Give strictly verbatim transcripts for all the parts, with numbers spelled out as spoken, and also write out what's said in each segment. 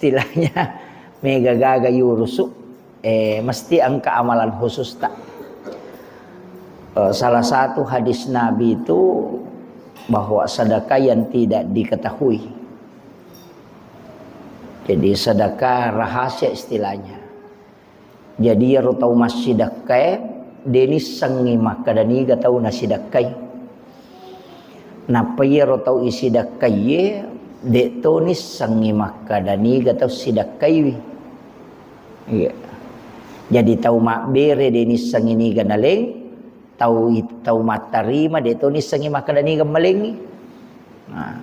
Istilahnya mega gaga yurusu, eh, mesti engka amalan khusus tak? Eh, salah satu hadis Nabi itu bahwa sedekah yang tidak diketahui. Jadi sedekah rahasia istilahnya. Jadi iyaro tau massidekkae, de nissengngi makkeda niga tau nasidekkai. Nappa iyaro tau isidekkaie, de to nissengngi makkeda niga tau sidekkaiwi. Iya. Jadi tau mabbere de nissengngi niga naleng, tau, tau mattarima de to nissengngi makkeda niga malengngi. Nah.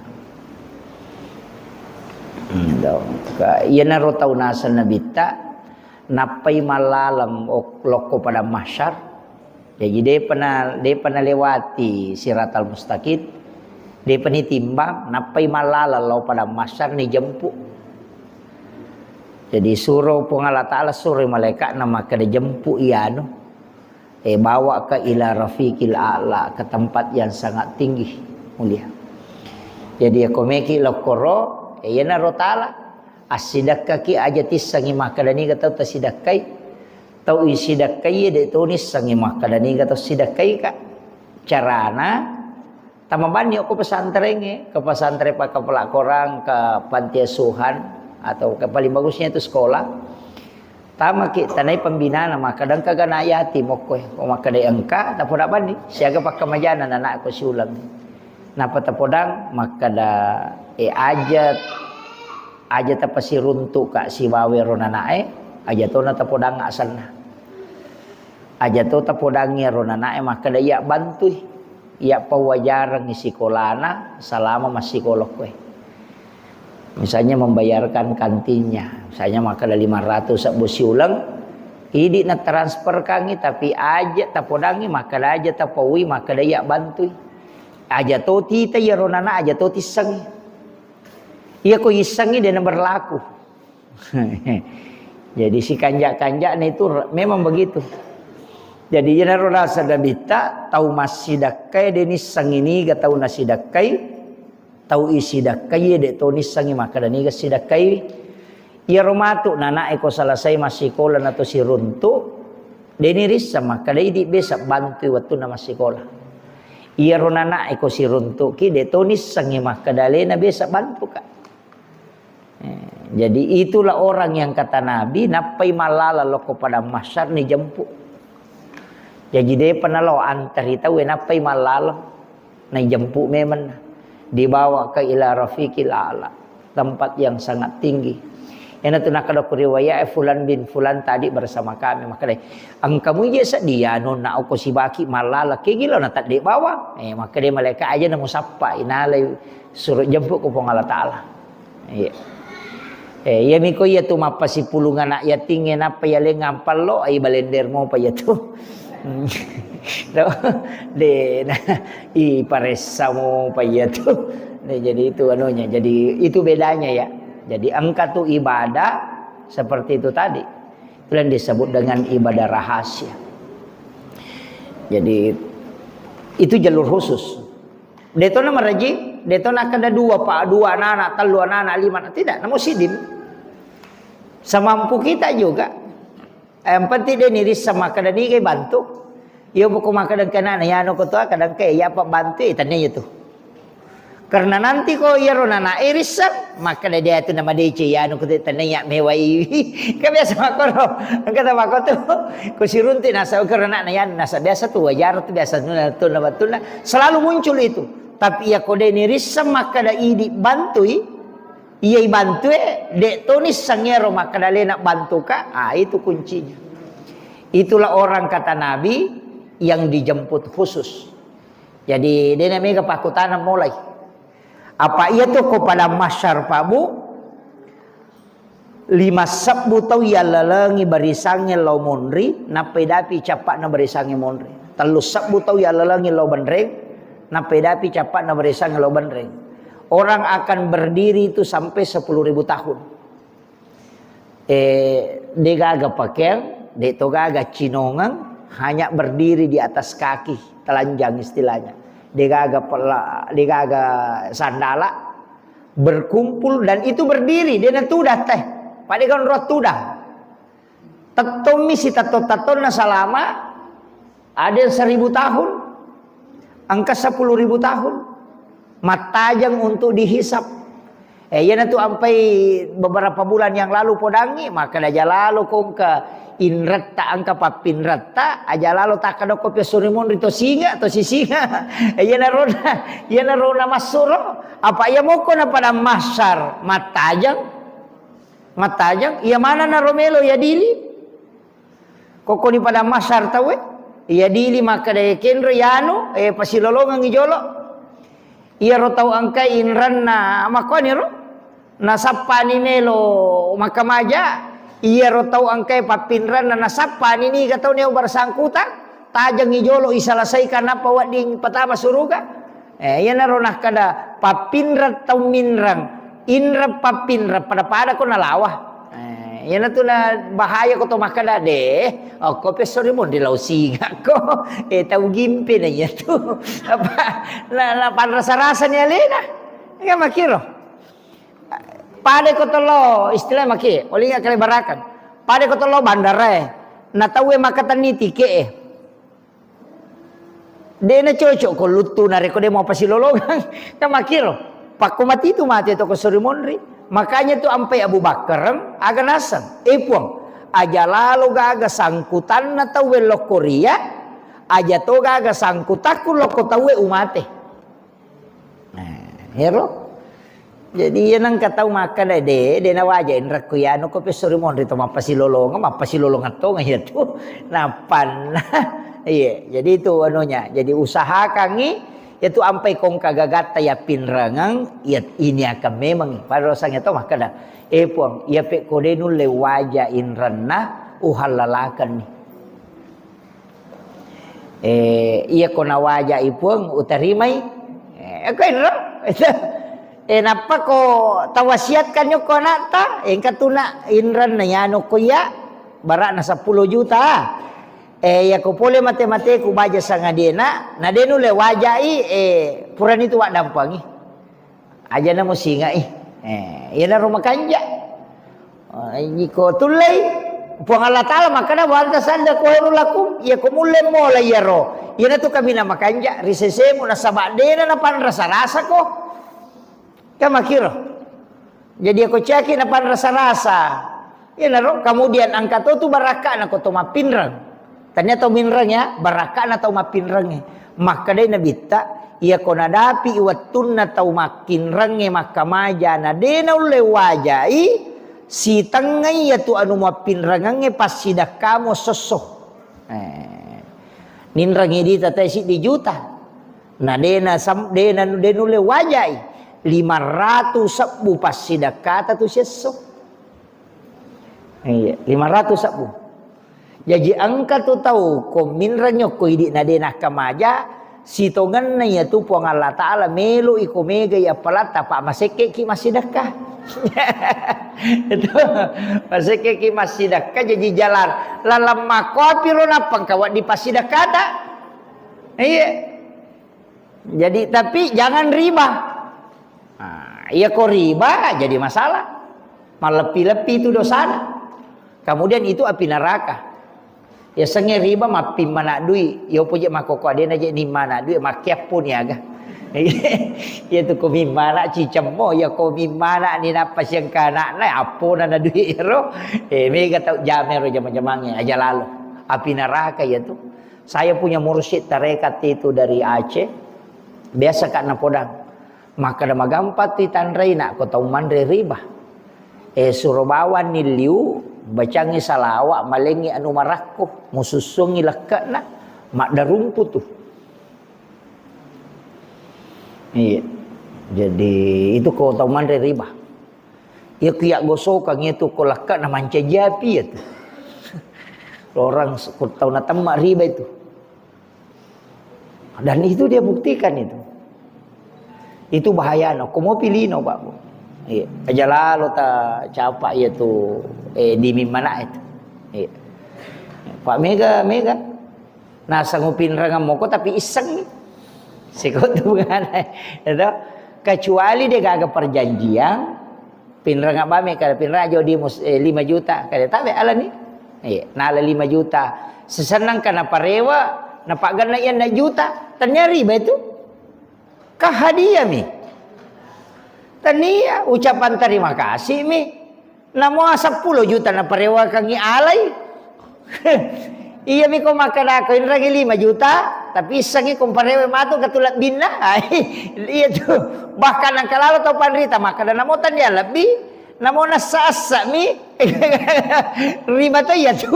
Hmm, tau. Ka-, iyanaro tau naseng Nabitta, nappai mallaleng ok-, lokko padang mahsyar. Jaji, depa na, depa nalewati siratal mustaqim, depa nitimbang, nappai mallaleng lao padang mahsyar nijempu. Jadi, suro Puang Allah Ta'ala, suroi malaikatna makkeda, "Jempu iyanu." Eh, bawa ke ila rafiqil a'la, ke tempat yang sangat tinggi, mulia. Jadi, ko meki lokkoro, eh, iyanaro tala, assidekkaki aja tissengi makkeda niga tau tasidekkai, tau isidekkai de to nissengi makkeda niga tau sidekkai ka. Carana, tamabanni ko pesantrengnge, ke pesantren pakkapala Korang, ke panti asuhan, atau ke paling bagusnya itu sekolah. Tamaki tanai pembinana, makkeda engka ga anak yatim okkoe. Ko makkeda engka, tapoda banni, siaga pakkamajana anakku siuleng. Napa tapodang, makkeda, eh, aja, aja tapasiruntu ka sibawa ro nanae, aja tona tapodang asenna. Aja to tapodangngi ro nanae, makkeda iya bantui. Iya pawajarengngi sikolana selama massikola koe. Misalnya membayarkan kantinnya, misalnya makkeda lima ratus sebbu siuleng, idi na transferkangngi, tapi aja tapodangngi, makkeda aja tapaui, makkeda iya bantui. Aja to tita iyaro nana, aja to tissengi. Iya ko issengi de na berlaku. Jadi, si kanja-kanjana itu re-, memang begitu. Jadi, iyanaro naseng Nabitta, tau massidekkai de nissengi niga tau nasidekkai, tau isidekkai de to nissengi makkeda niga sidekkai. Iyaro matu nanae ko selesai massikola na to siruntu, de nirisseng makkeda idi besa bantui wettunna massikola. Iyaro nanae ko siruntuki de to nissengi makkeda alena besa bantuka. Eh, jadi itulah orang yang kata Nabi, nappai mallaleng lokko padang mahsyar nijempu. Jaji depa nalao antari tauwe, nappai mallaleng, naijempu memang. Dibawa ke ila rafiqil a'la, tempat yang sangat tinggi. Iyanatu nakkeda ko riwayat, eh, fulan bin fulan tadi bersama kami. Makkeda, engka muje sedia nonna oko sibaki mallaleng, kegi lao natedde bawang. Eh, makkeda malaikat aja namusappa, inalai suruh jemput ko Puang Allah Ta'ala. Iya. Eh, iya miko iya tu mappasipulung anak yatingnge nappa yaleng ampallo, ai balender mopa iya tu. Tuh, de, nah, i paressa mopa iya tu. Nah, jadi itu anunya. Jadi itu bedanya ya. Jadi engka tu ibadah seperti itu tadi. Itu yang disebut dengan ibadah rahasia. Jadi itu jalur khusus. Detona maraji, detona kada dua, pa, dua anak, tellu anak, lima anak, tidak, namo sidin. Semampu kita juga. Yang penting de nirisseng makkeda niga bantu. Iyo buku makkeda kena na yano ko tua kadang ke ya apa bantu, eh, tanya itu. Karena nanti ko iyaro nana irisseng, makkeda dia tu nama D C yano ko tanya ya mewai. Kan biasa makoro. Kata mako tu. Ko sirunti nasa karena na yan nasa biasa tu wajar tu biasa tu na tu na. Selalu muncul itu. Tapi iya ko de nirisseng makkeda idi bantui, iya ibantue, de to nisseng ero makkeda lena bantuka. Ah, itu kuncinya. Itulah orang kata Nabi yang dijemput khusus. Jadi, de na mega pakkutana mulai. Apa iya tu ko padang mahsyar, Pak Bu? Lima sebbu tau yallalengi barisangnge lao monri, nappa idapi cappa'na barisangnge monri. Tellu sebbu tau yallalengi lao benreng, nappa idapi cappa'na barisangnge lao benreng. Orang akan berdiri itu sampai sepuluh ribu tahun. Eh, degaga pakeang, de to gaga cinongeng, hanya berdiri di atas kaki, telanjang istilahnya. Degaga pela-, degaga sandala, berkumpul dan itu berdiri, de na tuda teh. Pada kan roh tuda. Tettommi si tetto-tettonna salama, ada yang seribu tahun, engka sepuluh ribu tahun. Mattajeng untuk dihisap. Eh, iyanatu ampai beberapa bulan yang lalu podangi, maka aja lalo kongka inretta, engka pappinretta, aja lalo takka dokko pia suri monri to singa, to sisinga. Eh, iyanaro na, iyanaro na massuro. Apa iya moko na pada massar, mattajeng, mattajeng, iya mana na romelo ya dili. Kokkoni pada massar tauwe, iya dili makkeda kenro yanu, eh, pasilolongengngi jolo. Iyaro tau engkai inranna makkuaniro, nasappani melo makkamaja, iyaro tau engkai pappinranna nasappani niga tau neo bersangkutan, tajengngi jolo iselesaikan nappa wedding patama suruga. Eh, iyanaro nakkeda pappinreng tau minreng, inreng pappinreng, pada-pada ko nalawa. Eh, iyanatu na bahaya ko to makkeda, "Deh, okko pesso ri monri lao singa ko." Eh, tau gimpe na iyatu. Apa, na, na panrasa-rasa ni alena. Iya makiro. Pada ko tolo, istilah maki, olinga kale barakan. Pada ko tolo bandarae. Na tauwe makatenni tike e. De na cocok ko luttu narekko de mau pasilolongang. Kan makkiro. Pakko mati tu mate to ko sori monri. Makanya tu ampai Abu Bakar aga naseng, "Eh Puang, aja lalo gaga sangkutanna tauwe lokko ria, aja to gaga sangkutakku lokko tauwe umate." Nah, ero. Jadi, iya nengka tau makkeda, "De, de nawaja inrekku iyanu ko pesso ri monri to mappasilolongeng, mappasilolongeng tonga iyatu." Nappanna, iya, jadi itu anunya. Jadi, usahakangi, iyatu ampai kongka gagatta ya pinrengeng, iya ini akan memang. Pada rosang itu makkeda, "Eh, Puang, iya pekko de nulle waja inrenna, uhallalakan ni." Eh, iya ko nawajai Puang, utarimai. Eh, ko inro. Eh, nappa ko tawasiatkan yokko anakta, engka tu nak inranna yanu ko iya, barakna seppulo juta. Eh, iya ko pole mate-mateku baja sangadena, na de nulle wajai, eh, purani tu waddampangi. Aja na musingai. Eh, iyanaro makanja. Eh, iko tullei, Puang Allah Taala makkeda, "Wa anta sadda khairul lakum." Iya ko mulle mola iyaro. Iyanatu kaminang makanja ri sesemu nasaba dena napanrasa-rasa ko. Kan makkiro. Jadi ako caki napanrasa-rasa. Iyanaro kemudian engka to tu barakka'na ko to mappinreng. Tania to minreng ya, barakka'na tau mappinrengnge. Makkedai Nabitta, iya ko nadapi wettunna tau makkinrengnge makkamaja na de naulle wajai, sitengngai iyatu anu mappinrengengnge passidakkamo sosso. Eh, ninrengngi dita tae siddi juta. Na dena sam-, dena, de nulle wajai. Lima ratu sebbu passidakkata tu siesso. Iya, lima ratu sebbu. Jaji engka tu tau ko minreng yokko idi na de nakkamaja, sitongenna iyatu Puang Allah Taala melo iko mega iya palatta pa masekke ki massidekka. Itu masekke ki massidekka jaji jalan lalang makopi ro nappa engka wedding passidekkata. Iya. Jadi, tapi jangan riba. Nah, iya ko riba jadi masalah. Malleppi-leppi itu dosana. Kemudian itu api neraka. Ya sengnge riba mappimmana dui. Ya opo je makkoko adena je nimmana dui makkiappo ni aga. Ya tu ko mimmana cicemmo, ya ko mimmana ni nappa siangka anakna, appo na dui ro. Eh, mega tau jame ro jama-jamange, aja lalo. Api neraka ya tu. Saya punya mursyid tarekat itu dari Aceh, biasa kak napodang, makkeda magampang tu itanrei nak ko tau manre riba. Eh, suro bawanni liu, bacangi salawa, malengi anu marakko, musussungi lekke'na, maddarumpu tu. Iya. Jadi itu ko tau manre riba. Iya ku iya gosokang itu ko lekke'na mancaji api ya tu. Orang s-, ko tau natemma riba itu. Dan itu dia buktikan itu. Itu bahayana. Ko mopi lino, Pak, Bu. Iya. Aja lalo ta capa iya tu, eh, di mimmana itu. Iya. Pak mega, mega. Nasang upinrengeng moko tapi iseng. Siko tu bungana. Itu. Kecuali dia gaga perjanjian, Pinreng abame kada pinreng aja di mus-, eh, lima juta, kada tabe alani. Iya, nala lima juta. Sesennang kana parewa, napagganna iya enam juta. Tania riba itu. Ka hadiah mi. Tania ucapan terima kasih mi. Namo seppulo juta naparewakangi alai. Iya mi ko makkadako inrangi lima juta, tapi issengi ko parewe matu katu lebbinna. Iya tu. Bahkan engka lalo tau panrita makkada namo tania lebbi, namo nassa-assa mi. Riba to iya tu.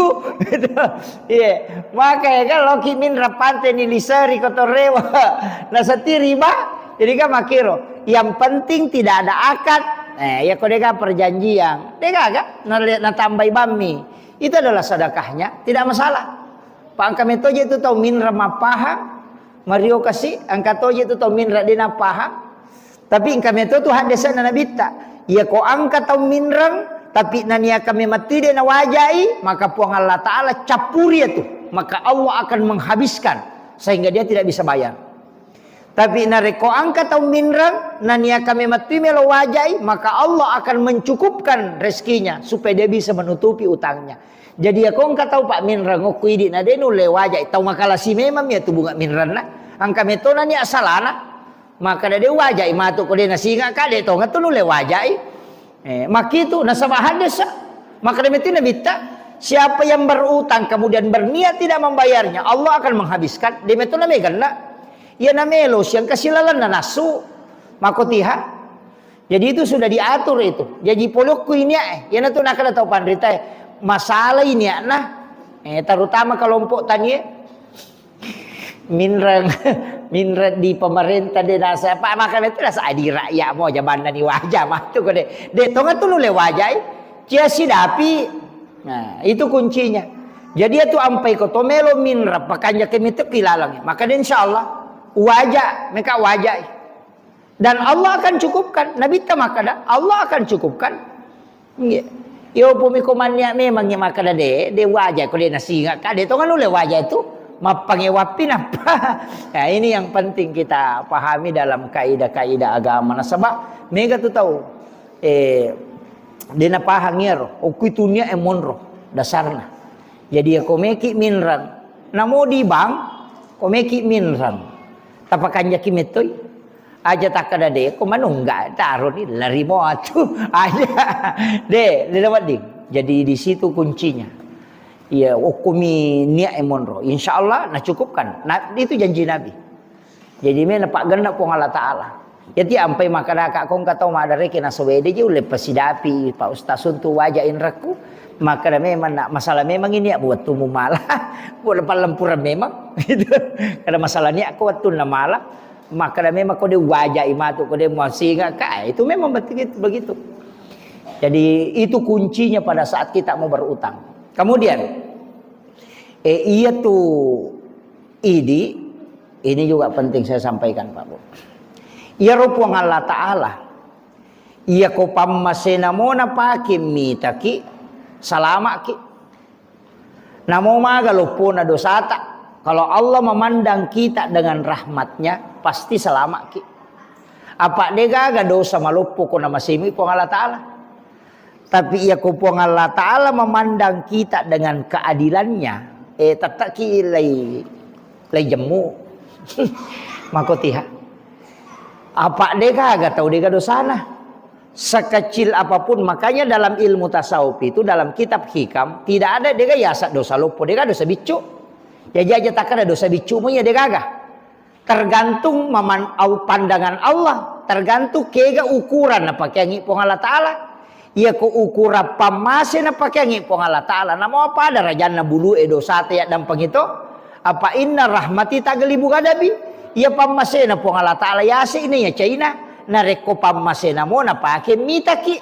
Iya. Maka ya kan loki minra pante ni liseri ko torewa. Nasati riba. Jadi kan makiro. Yang penting tidak ada akad. Eh, ya ko dega perjanjian. Dega kan? Nale-, natambai bammi. Itu adalah sedekahnya, tidak masalah. Pa engka metoje tu tau minra mappahang, mario kasi, engka toje tu tau minra de nappahang. Tapi engka meto tu haddese'na Nabitta. Iya ko engka tau minreng, tapi naniaka memetti de nawajai, maka Puang Allah Ta'ala cappuri itu. Maka Allah akan menghabiskan sehingga dia tidak bisa bayar. Tapi narekko engka tau minreng, naniaka memettui melo wajai, maka Allah akan mencukupkan rezekinya supaya dia bisa menutupi utangnya. Jadi ya ko engka tau pak minreng okko idi na de nulle wajai, tau makalasi memang ya tu bunga minrenna. Engka metona ni asalana. Maka de wajai matu ko de nasinga ka de tonga tu nulle wajai. Eh, makitu nasaba haddesa. Maka demitu Nabitta, siapa yang berutang kemudian berniat tidak membayarnya, Allah akan menghabiskan. Demitu name ganna. Iya namelo siang kasilalan nasu. Mako tiha. Jadi itu sudah diatur itu. Jadi polokku ini eh. Yana tu nakada tau panrita eh. Masalah ini nah. Eh, terutama kelompok tani eh. Minreng, minreng di pemerintah de nasa apa makanya itu nasa adi rakyat mo jabanna ni wajah matu ko de de tonga tu nulle wajai cia sidapi. Nah itu kuncinya. Jadi itu ampai ko to melo minra pakanja ke mitu kilalang maka de insyaallah wajah meka wajai. Dan Allah akan cukupkan. Nabitta makkada, Allah akan cukupkan. Nggih. Yo pumi ko mannia memang ya makkada de, de wajah ko de nasinga ka de tonga nulle wajah itu mappangewappi nappa. Nah, ini yang penting kita pahami dalam kaidah-kaidah agama. Nasaba mega tu tau eh de napahang iyaro, okku itu nia e monro dasarna. Jadi ya ko meki minrang, namo di bank, ko meki minrang. Tapakanjaki metoi. Aja takkada de ko manungga taro ni lari mo atu. Aja. De, de wedding. Jadi di situ kuncinya. Iya, okkumi niat e monro. Insya Allah nacukupkan. Nah, itu janji Nabi. Jadi me napaggenna Puang Allah Ta'ala. Jadi ampai makkadaka ko engka tau madareke nasowede je ulle pasidapi Pak Ustaz untuk wajah inrakku. Makkada memang nak masalah memang ini ya buat tumu malah. Buat palempurang memang. Gitu. Karena masalah niat ko wattunna malah. Makkada memang ko de wajai matu ko de muasinga ka itu memang begitu, begitu. Jadi itu kuncinya pada saat kita mau berutang. Kemudian eh, iya tu idi ini juga penting saya sampaikan Pak Bu. Iyaro Puang Allah Ta'ala iya ko pammasena mo napake mitaki salamaki. Namo maga loppona dosata. Kalau Allah memandang kita dengan rahmatnya, pasti selamat ki. Apa degaga dosa maloppo ko namasemi Puang Allah Ta'ala. Tapi iya ko Puang Allah Ta'ala memandang kita dengan keadilannya, eh, tettaki lai, lai jemmu. Mako tiha. Apa degaga tau dega dosana. Sekecil apapun, makanya dalam ilmu tasawuf itu, dalam kitab Hikam, tidak ada dega yasa dosa loppo, dega dosa biccu. Jadi aja takkada dosa biccu munya degaga. Tergantung maman au pandangan Allah, tergantung kega ukuran napakeangi Puang Allah Ta'ala. Iya ko ukuran pammase napakeangi Puang Allah Ta'ala, namo apa ada rajanna bulu e dosa te ya dampang itu? Apa inna rahmati taglibu ghadabi? Iya pammasena Puang Allah Ta'ala yase ini ya China. Narekko pammasena mo napake mitaki.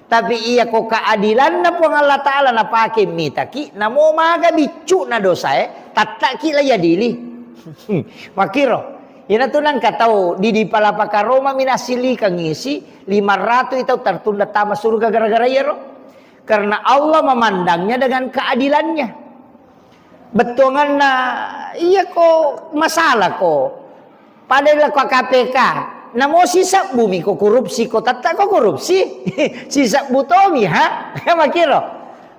Tapi iya ko keadilanna Puang Allah Ta'ala napake mitaki, namo maga biccu na dosae, tattaki la yadili. Makiro. Ina tu nangka tau di, di palapa karoma minasilikan ngisi lima ratus itau tertunda tama surga gara-gara iyaro. Karena Allah memandangnya dengan keadilannya. Bettuanganna iya ko masalah ko. Pada lako K P K. Namo sisebbu mi ko korupsi, ko tetta ko korupsi. Sisebbu tomi, ha? Makiro.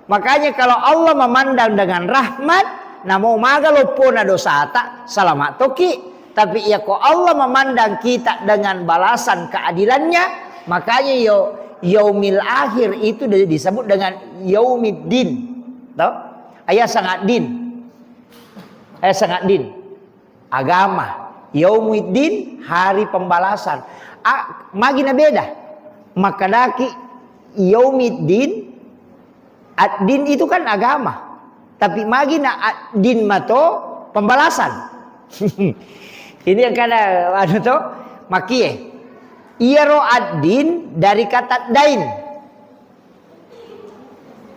Makanya kalau Allah memandang dengan rahmat, namo maga loppona dosata, selamat toki. Tapi ya ko Allah memandang kita dengan balasan keadilannya, makanya yo yaumil akhir itu di- disebut dengan yaumiddin. Toh? Ayat sangat din. Ayat sangat din. Agama. Yaumiddin, hari pembalasan. A, magi na beda. Makkedaki yaumiddin, ad-din itu kan agama. Tapi magi na ad-din mato pembalasan. Ini yang kada anu to, makie. Iyaro ad-din dari kata dain.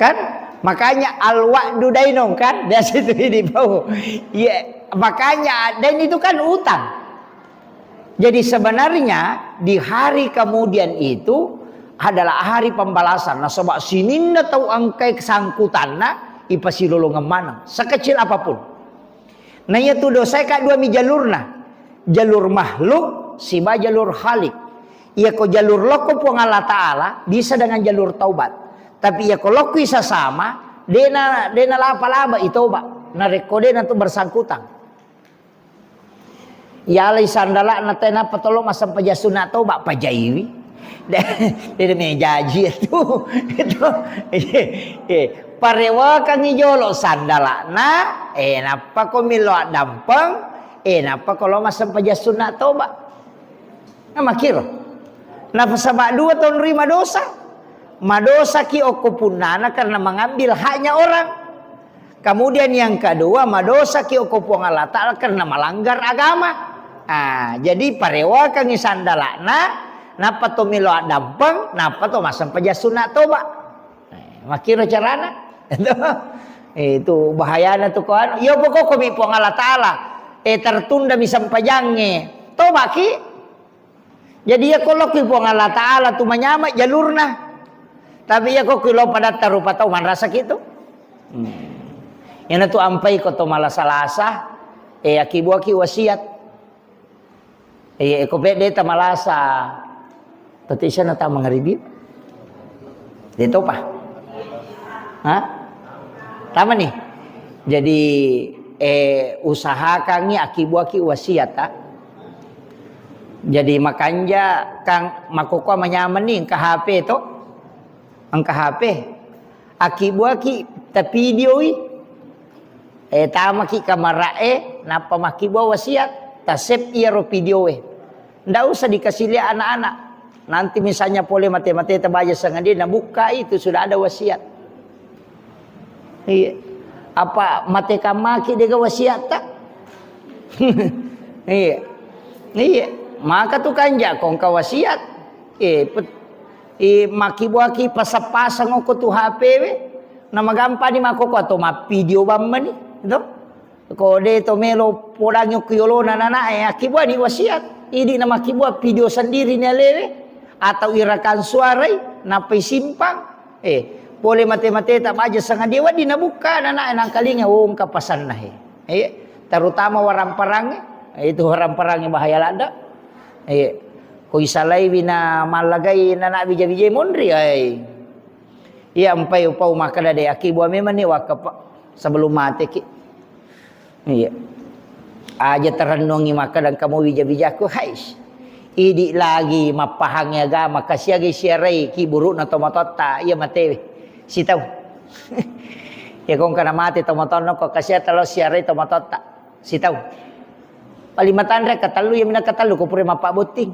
Kan? Makanya al-wa'du dainun kan? Biasa itu di bawah. Iya, makanya dain itu kan utang. Jadi sebenarnya di hari kemudian itu adalah hari pembalasan. Nasaba sininna tau engkai kesangkutanna ipasilolongeng maneng sekecil apapun. Na iya tu dosae ka dua mi jalurna. Jalur makhluk siba jalur khalik. Iya ko jalur lokko Puang Allah Ta'ala bisa dengan jalur taubat. Tapi iya ko lokko isa sama, dena dena lapa-laba itoba. Narekko dena tu bersangkutan. Yalai sandala'na tenappa tolo massempajang sunna toba pajaiwi. Dede mejaji itu. Itu. Eh, parewakangi jolo sandala'na, eh, nappa ko millo addampeng, eh, nappa ko lo massempajang sunna toba. Nah, makiro. Nasaba dua tonri madosa. Madosaki okko punnana karena mengambil haknya orang. Kemudian yang kedua, madosaki okko Puang Allah Ta'ala karena melanggar agama. Ah, jadi parewakangi sandala'na, nappa to melo addampeng, nappa to massempajang sunna toba. Eh, makiro carana. Itu bahayana tu ko anu. Ya pokokko mi Puang Allah Ta'ala. Eh, tertunda mi sempajangnge. Tobaki. Jadi iya ko lokki Puang Allah Ta'ala tu manyama jalurna. Tapi iya ko ki lo padatta rupa tau manrasaki tu. Hmm. Iyana tu ampai ko to malasa-lasa, eh, akibuaki wasiat. Eh, ko pede ta malasa. Tati isana ta mangaribi. De topa. Ha? Tama nih. Jadi, eh, usahakangi akibuaki wasiat, ah. Jadi makanja kang makkokkoe manyameng ni engka H P to. Engka H P. Akibuaki ta videoi. Eh, tamaki kamara'e, nappa makkibua wasiat, ta save iyaro videoe. Ndak usah dikasih lihat anak-anak. Nanti misalnya pole mate-mate ta baja sengadia, nabukka itu sudah ada wasiat. Iya. Apa mate kamaki dega wasiatta? Iya. Iya. Maka tu kanja kongka wasiat. Eh, pet-, eh, makibuaki pasang-pasang oko tu H P we. Namagampani makkokkoe to mappidio bammani, to? Ko de to melo podangi okko yolona nanae, akkibuani wasiat. Idi namakkibua video sendiri ni alewe atau irakang suarai nappai simpang. Eh, pole mate-mate ta baja sengadia wedding nabukka nanae nangkalinga, oh, engka pasanna he. Eh, terutama warang-parangnge, eh, itu warang-parangnge bahaya ladda. Eh, ko isalaiwi na mallagai nana bija-bijai monri, ai. Iya, empai upau makkeda de, akibua memang ni wakka, Pak, sebelum mateki. Iya. Aja terennungi makkeda engka mo wija-wijaku, hais. Idi lagi mappahangi agama, kasiagai siarai ki burukna tomatoatta, iya matewe. Sitau. Ya kongka na mate tomatoanna ko kasia telo siarai tomatoatta. Sitau. Paling matanre katellu, iya mina katellu ko pura mappabbotting.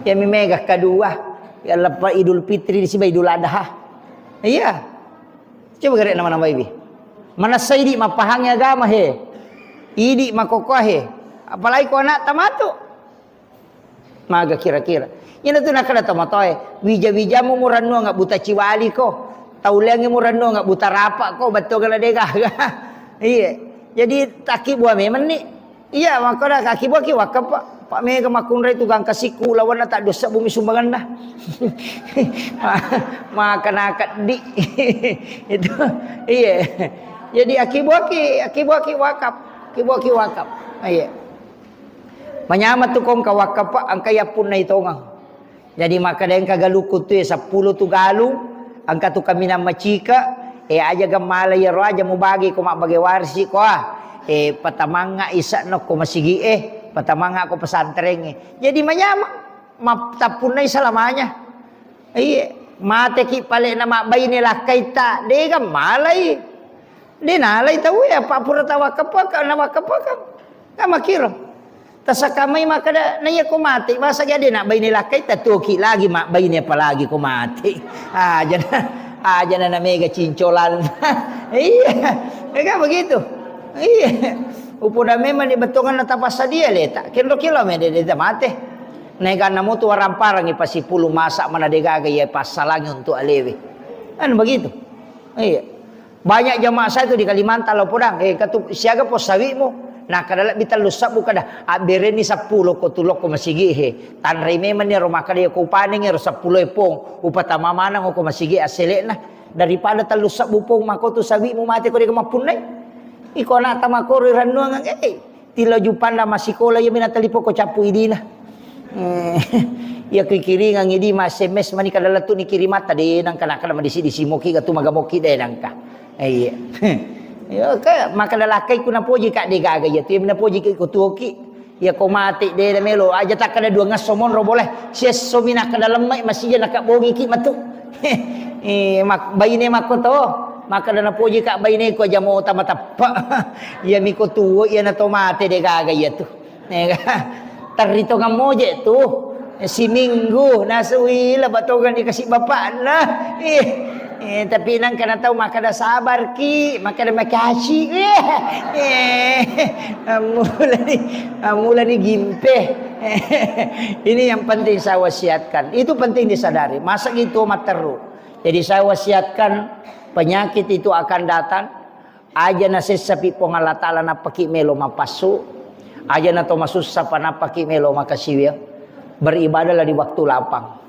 Iya mi mega kedua. Ya leppa Idul Fitri siba Idul Adha. Iya. Coba gare nama-nama ibi. Manessa idi mappahangi agama he. Idi makkokkoe he. Apalagi ko anak tamatu. Maga kira-kira. Iyana tu nakkeda tomatoae, wija-wijamu murennuang buta ciwali ko. Tauleangi murennuang buta rapa ko, bettu gala degaga. Iya. Jadi takkibua memang ni. Iya, makkeda kakkibuaki wakka, Pak. Pak mega makkunrai tu gangka sikku lawanna tak dosa bumi sumbanganna. Maka nakeddi. Itu. Iya. Jadi akibuaki, akibuaki wakaf. Akibuaki wakaf. Iya. Manyameng tu ko engka wakkape, engka yappunnai tongeng. Jadi makkeda engka galukku tu, e, seppulo tu galung, engka tu kaminang macike, e, aja gemmala iyaro aja mubage ko mabbage warisi ko, ah. E, patamangnga ise'na ko masigi e, patamangnga ko pesantren e. Jadi manyameng, map-, tappunnai selamanya. Iya, mateki pale na mabbaine lakkaitta, de gammalai. De nalai tau e, apa pura tawakkapaka, nawakkapaka. Kan makkiro. Tasakamai makkeda, na iya ko mate, masa ga de nabbaine lakkaitta, tuoki lagi mabbaine apalagi ko mate. Ajana, ajana na mega cincolan. Iya, ya kan begitu. Iya. Upoda memang di betongan na tapassadia leta. Kendo kilo me de, de mate. Naeganna motu waramparangngi pasipulung masa mana de gaga iya passalangi untuk alewe. Kan begitu. Iya. Banyak jamaah saya itu di Kalimantan lo podang, eh, katu siaga pos sawimu. Nah, kada lebbi tellu sabbu kada, abberenni seppulo ko tulokko masigi he. Tanrai memang ni ro makkeda ko upaneng ro seppulo e pong, upatama maneng ko masigi asselekna. Daripada tellu sabbu pong mako tu sawimu mate ko de mappunnai. Iko anak tamakoro rennuang, eh, Tilo jupanna massikola, iya mina talipo ko cappu idina. Eh, iya kikiringang idi ma S M S mani kada lettu ni kirimatta de nangka, nangka madisi-disi moki gatu magamoki de nangka. Eh, iya. Iya ka makkeda lakkai ku napoji ka de gaga iya tu, iya napoji ki ko tuoki. Iya ko mate de melo aja takkeda dua ngesso monro boleh. Siesso mi nakkeda lemme masija naka bogi ki matu. Eh, mak-, baine makko to. Makkeda napoji ka baine ko aja mota mateppe. Iya miko tuo, iya na to mate de gaga iya tu. Terri tongang moje tu. Siminggu nasui laba tongang dikasih bapakna. Eh, eh, tapi nangka na tau makkeda sabar ki, makkeda makasih. Eh, eh, amulani, amulani gimpe. Ini yang penting saya wasiatkan. Itu penting disadari. Masa gitu matteru. Jadi saya wasiatkan, penyakit itu akan datang. Aja nasessapi Puang Allah Ta'ala nappaki melo mapassu. Aja nato masussa pa nappaki melo makasiwia. Beribadahlah di waktu lapang.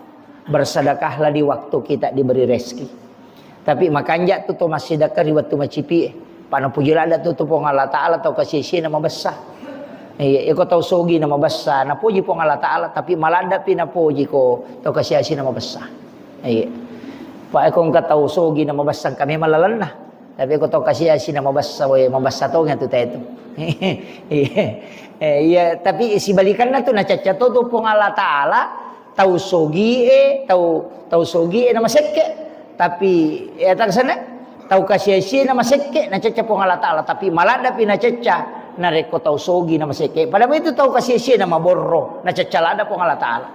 Bersedekahlah di waktu kita diberi rezeki. Tapi makanja tu to massidekah ri wettu macipi. Pa napuji ladda tu, tu Puang Allah Ta'ala tau kasi-asi na mabessa. Iya, iko tau sogi na mabessa, napuji Puang Allah Ta'ala, tapi maladda pi napuji ko tau kasi-asi na mabessa. Iya. Pa iko engka tau sogi na mabessa, engka memang lalenna. Tapi ko tau kasi-asi na mabessa, we, mabessa tongeng tu tau tu. Iya. Eh, iya, tapi sibalikanna tu nacacca to tu Puang Allah Ta'ala, tau sogi e, tau, tau sogi e na masekke. Tapi, ya, tak sana, tau kasi-asi na masekke, nacacca Puang Allah Ta'ala. Tapi maladda pi nacacca, narekko tau sogi na masekke. Padahal itu tau kasi-asi na maborro, nacacca ladda Puang Allah Ta'ala.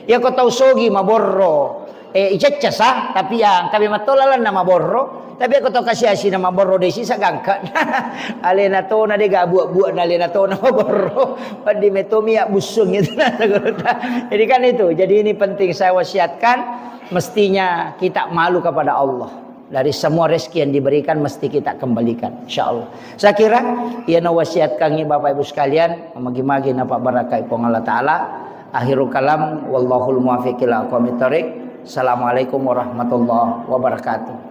Iya ko tau sogi maborro, eh, icacca sa, tapi ya, engka memang to lalenna maborro, tapi ko tau kasi-asi na maborro de sisa gangka. Alena tona de ga buak-buak na alena tona maborro. Paddi metomi ya busung itu na. Jadi kan itu, jadi ini penting saya wasiatkan, mestinya kita malu kepada Allah. Dari semua rezeki yang diberikan mesti kita kembalikan, insya Allah. Saya kira, iya na wasiatkangngi Bapak Ibu sekalian, magi-magi napabbarakai Puang Allah Ta'ala. Akhirul kalam, wallahul muwaffiq ila aqwamit thariq. Assalamualaikum warahmatullahi wabarakatuh.